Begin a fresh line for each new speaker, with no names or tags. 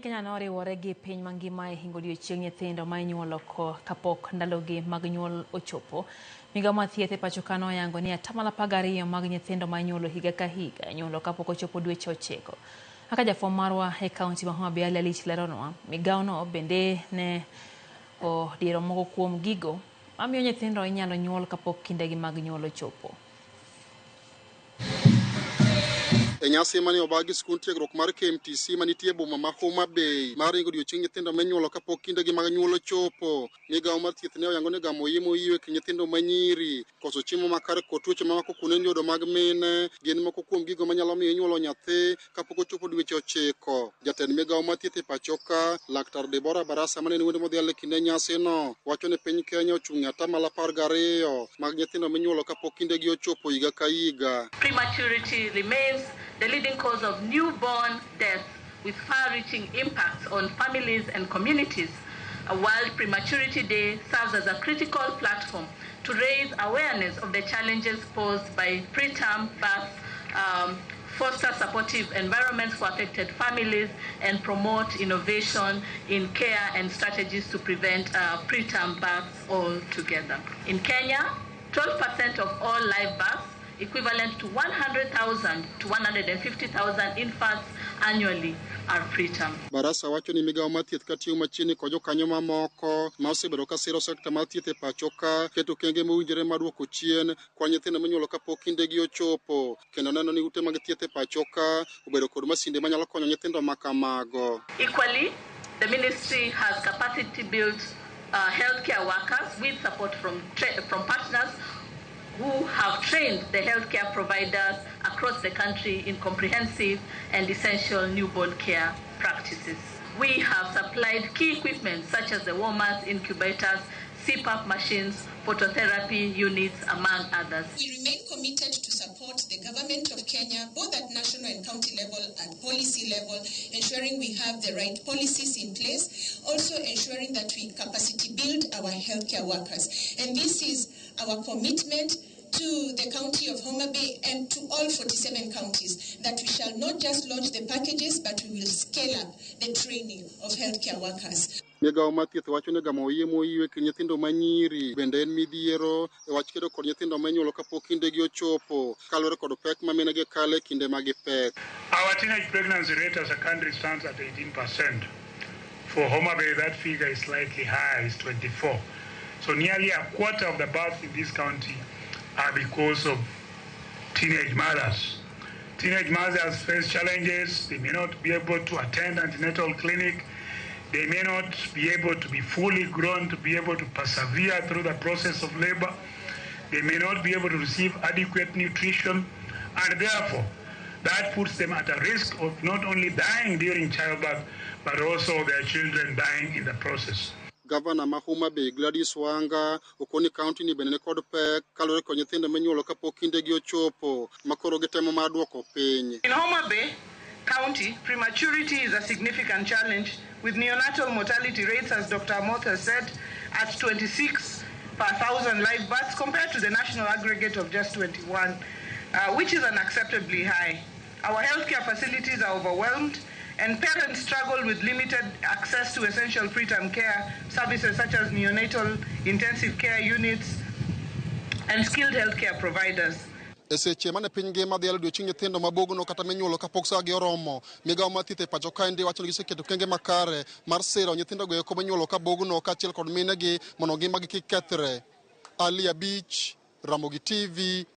Kenya noriwore gi piny mangima e hingo odiochieng' nyithindo ma inyuolo kapok ndalogi mag nyuol ochopo. Migao mar thieth e pacho ka noyango ni atamalo 12 mag nyithindo ma inyuolo higa ka higa inyuolo kapok ochopo dweche 9. Kaka jafwamb marwa e kaunti ma Homa Bay Ali Alich leronwa, migaono bende ne odiero moko kuom gigo mamiyo nyithindo inyalo nyuol kapok kindegi mag nyuol ochopo.
E nyasi mane obagi skund tiegruok mar KMTC manitie e boma ma Homa Bay mar ringo odiochieng' nyithindo minyuolo kapok kindegi mag nyuol ochopo. Migawo mar thieth ne oyango ni gamo iye moyie e kind nyithindo manyiri, koso chiemo makare kod tuoche mamako kuonde nyodo mag mine gin moko kuom gigo manyalo miyo inyuolo nyathi kapok ochopo dweche 9. Jatend migawo mar thieth e pacho ka, Laktar Deborah Barasa mane en wendo modhial e kinde nyasino, wacho ni piny Kenya ochung' e atamalo 12 mag nyithindo minyuolo kapok kindegi ochopo higa ka higa.
Prematurity remains the leading cause of newborn deaths with far-reaching impacts on families and communities. A World Prematurity Day serves as a critical platform to raise awareness of the challenges posed by preterm births, foster supportive environments for affected families, and promote innovation in care and strategies to prevent preterm births altogether. In Kenya, 12% of all live births, equivalent to 100,000 to 150,000 infants annually, are preterm.
Barasa wacho ni migawo mar thieth katiyo machiegni kod jokanyo mamoko ma osebedo ka siro sekta mar thieth e pacho ka keto okenge mowinjore mar duoko chien kwan nyithindo minyuolo kapok kindegi ochopo kendo neno ni ute mag thieth e pacho ka obedo kod masinde manyalo konyo nyithindo ma kamago.
Equally, the ministry has capacity built healthcare workers with support from partners who have trained the healthcare providers across the country in comprehensive and essential newborn care practices. We have supplied key equipment such as the warmers, incubators, CPAP machines, phototherapy units, among others.
We remain committed to support the government of Kenya, both at national and county level, at policy level, ensuring we have the right policies in place, also ensuring that we capacity build our healthcare workers. And this is our commitment to the county of Homa Bay and to all 47 counties, that we shall not just launch the packages, but we will scale up the training of healthcare workers.
Migawo mar thieth wacho ni gamo iye moyie e kind nyithindo manyiri bende en midhiero e wach kedo kod nyithindo minyuolo kapok kindegi ochopo kaluwore kod pek ma minegi kale e kinde ma gipek.
Our teenage pregnancy rate as a country stands at 18%. For Homa Bay, that figure is slightly higher, is 24. So nearly a quarter of the births in this county are because of teenage mothers. Teenage mothers face challenges. They may not be able to attend antenatal clinic. They may not be able to be fully grown to be able to persevere through the process of labor. They may not be able to receive adequate nutrition, and therefore that puts them at a risk of not only dying during childbirth, but also their children dying in the process.
Gavana ma Homa Bay Gladys Wanga okoni kaunti ni bende nikod pek kaluwore kod nyithindo minyuolo kapok kindegi ochopo ma koro gitemo mar duoko piny.
In Homa Bay County, prematurity is a significant challenge, with neonatal mortality rates, as Dr. Amoth has said, at 26 per thousand live births compared to the national aggregate of just 21, which is unacceptably high. Our healthcare facilities are overwhelmed, and parents struggle with limited access to essential preterm care services such as neonatal intensive care units and skilled healthcare providers.
E seche mane piny ngima dhialo odiochieng' nyithindo mabogno kata minyuolo kapok saa gi oromo, migawo mar thieth e pacho kaendi wacho ni giseketo okenge makare mar siro nyithindo go eko minyuolo kabogno kaachiel kod minegi mondo ngimagi kik kethre. Ali Abich, Ramogi TV.